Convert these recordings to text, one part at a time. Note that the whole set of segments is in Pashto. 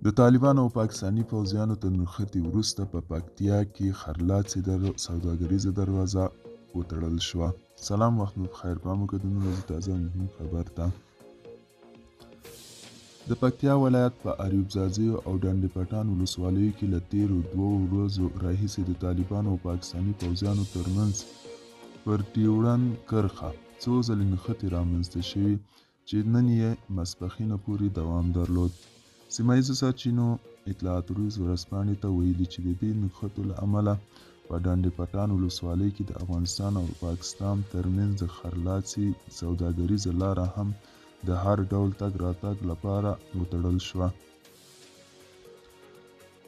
د طالبانو او پاکستاني پوځیانو تر نښتې وروسته په پکتیا کې خرلاڅي سوداګریزه دروازه وتړل شوه. سلام، وخت مو پخیر. پام وکړئ د نن ورځې تازه او مهم خبر ته. د پکتیا ولایت په اریوب ځاځیو او ډنډ پټان ولسوالیو کې له تېرو دوو ورځو راهیسې د طالبانو او پاکستاني پوځیانو ترمنځ پر ډیورند کرښه څو ځلې نښتې رامنځته شوي چې نن یې ماسپښینه پورې دوام درلود. سیمه ییزو سرچینو اطلاعات روز ورځپاڼې ته ویلي چې د دې نښتو له امله په ډنډ پټان ولسوالۍ کې د افغانستان او پاکستان ترمنځ د خرلاڅي سوداګریزه لاره هم د هر ډول تګ راتګ لپاره وتړل شوه.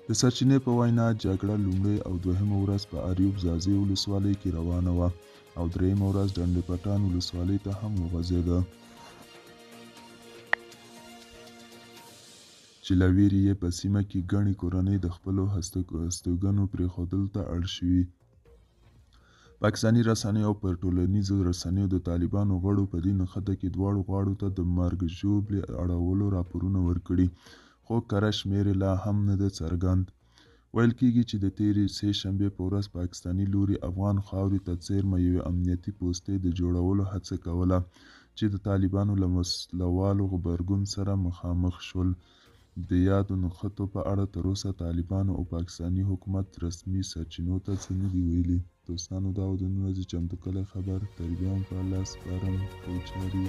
د سرچینې په وینا، جګړه لومړۍ او دوهمه ورځ په اریوب ځاځي ولسوالۍ کې روانه وه او درېیمه ورځ ډنډ پټان ولسوالۍ ته هم وغځېده، چې له وېرې یې په سیمه کې ګڼې کورنۍ د خپلو هستوګنو پرېښودلو ته اړ شوي. پاکستاني رسنیو او پر ټولنیزو رسنیو د طالبانو غړو په دې نښته کې دواړو غاړو ته د مرګ ژوبلې اړولو راپورونه ورکړي، خو کره شمېر یې لا هم نه دی څرګند. ویل کېږي چې د تېرې سې شنبې په ورځ پاکستاني لوري افغان خاورې ته څېرمه یوې امنیتي پوستې د جوړولو هڅه کوله چې د طالبانو له وسلهوالو غبرګون سره مخامخ شول. د یادو نښتو په اړه تر اوسه طالبانو او پاکستاني حکومت رسمي سرچینو ته څه نه دي ویلي. دوستانو، دا و د نن ورځې چمتو کړی خبر. تر بیا مو په الله سپارم. ښې چارې.